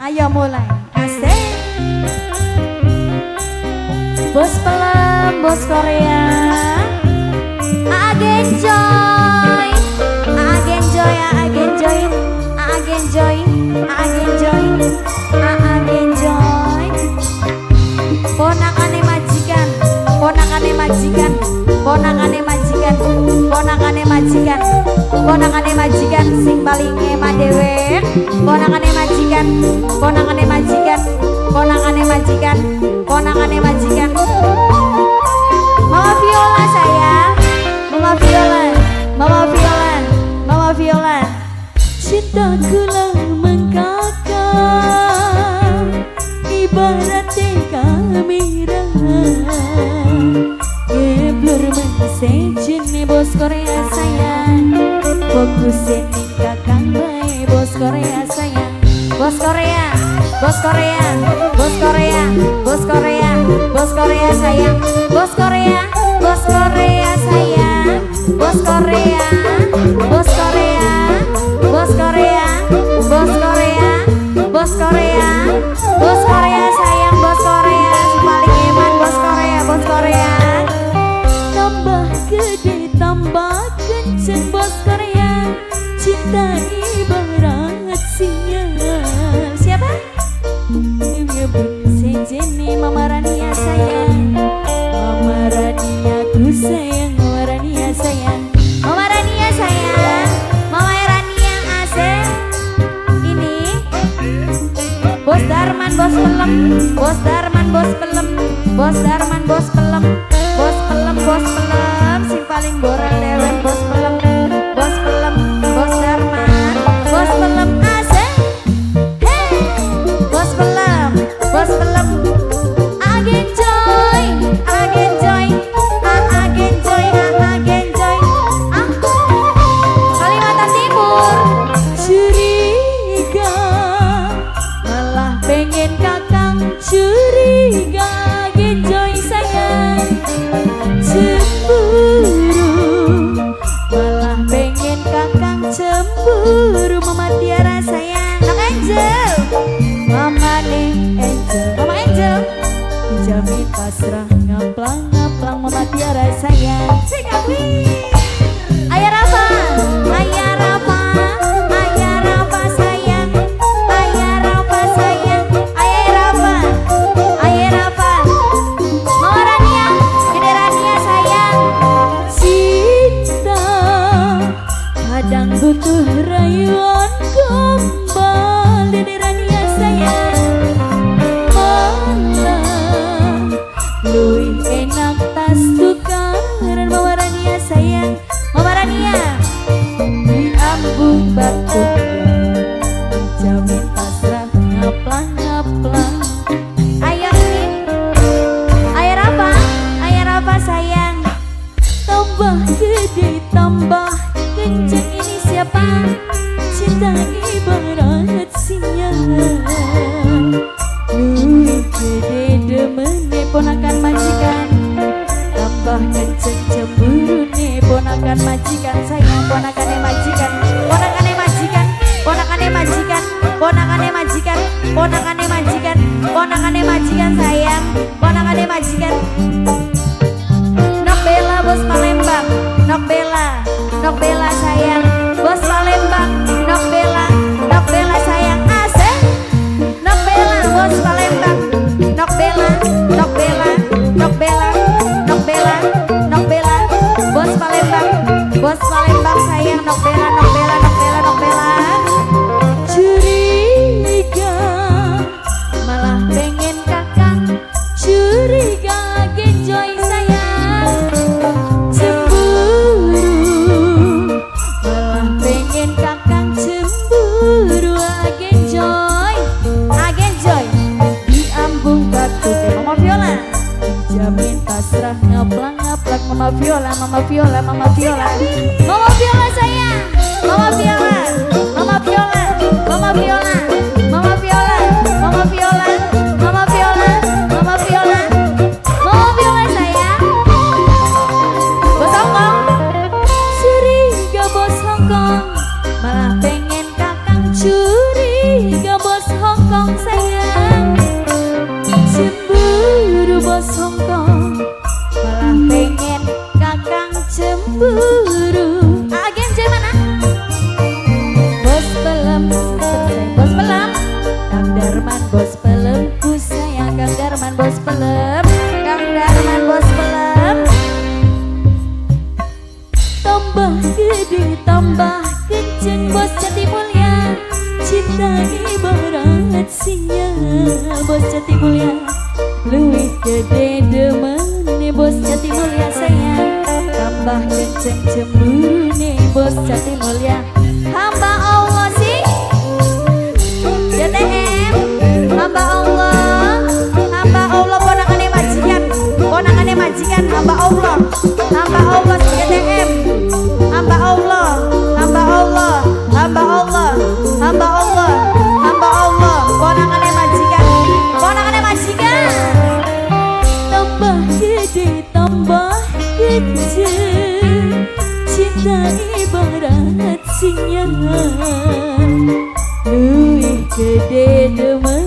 Ayo mulai. Asik. Bos pelem, bos Korea. Aa Genjoy, Aa Genjoy, Aa Genjoy, Aa Genjoy, Aa Genjoy, Aa Genjoy. Ponakane majikan, ponakane majikan, ponakane majikan, ponakane majikan, ponakane majikan sing paling eman dewek. Ponakane majikan, ponakane majikan, ponakane majikan, ponakane majikan. Mama Viola sayang, Mama Viola, Mama Viola, Mama Viola. Cintaku lah mengkakak ibarat kamera ngeblur mensejene bos Korea sayang, fokus ning kakang bae bos Korea sayang. Bos Korea, bos Korea, bos Korea, bos Korea, bos Korea sayang, bos Korea, bos Korea sayang, bos Korea, bos Korea, bos Korea, bos Korea, bos Korea, bos Korea sayang, bos Korea, paling eman bos Korea, bos Korea. Tambah gede tambah kenceng bos Korea, cinta ibarat sinyal. Siapa? Sejene Mama Rania sayang, Mama Rania ku sayang, Mama Rania sayang. Mama Rania sayang, Mama Rania asik. Ini Bos Darman, bos pelem, bos Darman, bos pelem, bos Darman, bos pelem, bos pelem, bos pelem, sing paling borel dewek bos pelem, bos pelem, bos Darman, bos pelem asik. Hey, bos pelem, bos pelem. Agen joy, agen joy, agen joy, agen joy. Ah, Kalimantan Timur. Curiga malah pengen kakang curiga, genjoy sayang. Cemburu malah pengen kakang cemburu, Mama Tiara sayang. Nok Angel, Mama nih Angel, Mama Angel. Dijamin pasrah ngaplang ngaplang Mama Tiara sayang. Ayah Rafa, Ayah Rafa, Ayah Rafa sayang, Ayah Rafa sayang, Ayah Rafa, Ayah Rafa. Mama Rania, Dede Rania sayang. Cinta kadang butuh rayuan gombal, Dede Rania sayang. Malah luwih enak tas tukaran, Mama Rania sayang. Mama Rania, Diambung batuk dijamin pasrah ngaplang ngaplang. Ayo ini. Ayah Rafa, Ayah Rafa sayang. Tambah gede tambah kenceng ini siapa, cinta ibarat sinyal. Luwih gede demene ponakan majikan, tambah kenceng cemburune ponakan majikan sayang. Ponakane majikan, ponakane majikan, ponakane majikan, ponakane majikan, ponakane majikan, ponakane majikan sayang, ponakane majikan. Nok Bella bos Palembang, Nok Bella, Nok Bella sayang, bos Palembang, Nok Bella, Nok Bella sayang asik. Nok Bella bos Palembang, Nok Bella, Nok Bella, Nok Bella, Nok Bella, Nok Bella, bos Palembang, bos Palembang sayang, Nok Bella, Nok Bella, Nok Bella, Nok Bella. Curiga malah pengen kakang curiga, genjoy sayang. Cemburu malah pengen kakang cemburu, genjoy, Agen Joy, diambung batuk Mama Viola, dijamin pasrah ngaplang ngaplak Mama Viola, Mama Viola, Mama Viola. Mama Viola sayang, Mama Viola, Mama Viola, Mama Viola, Mama Viola, Mama Viola, Mama Viola, Mama Viola, Mama Viola sayang. Bos Hongkong, Curiga bos Hongkong malah pengen kakang curiga bos Hongkong. Hongkong sayang. Cemburu bos Hongkong, malah pengen kakang cemburu. Agen J mana? Bos pelem, bos pelem, Kang Darman bos pelemku sayang, Kang Darman bos pelem, Kang Darman bos pelem. Tambah gede tambah kenceng bos Jati Mulia, cinta ibarat sinyal bos Jati Mulia, luwih gede demene bos Jati Mulia sayang, tambah kenceng cemburune bos Jati Mulia. Hamba Allah sih JTM, hamba Allah, hamba Allah ponakane majikan, ponakane majikan hamba Allah, hamba Allah JTM, hamba Allah, hamba Allah, hamba Allah, hamba Allah, hamba Allah, ponakane majikan, ponakane majikan. Tambah gede tambah kenceng, cinta ibarat sinyal, luwih gede demen.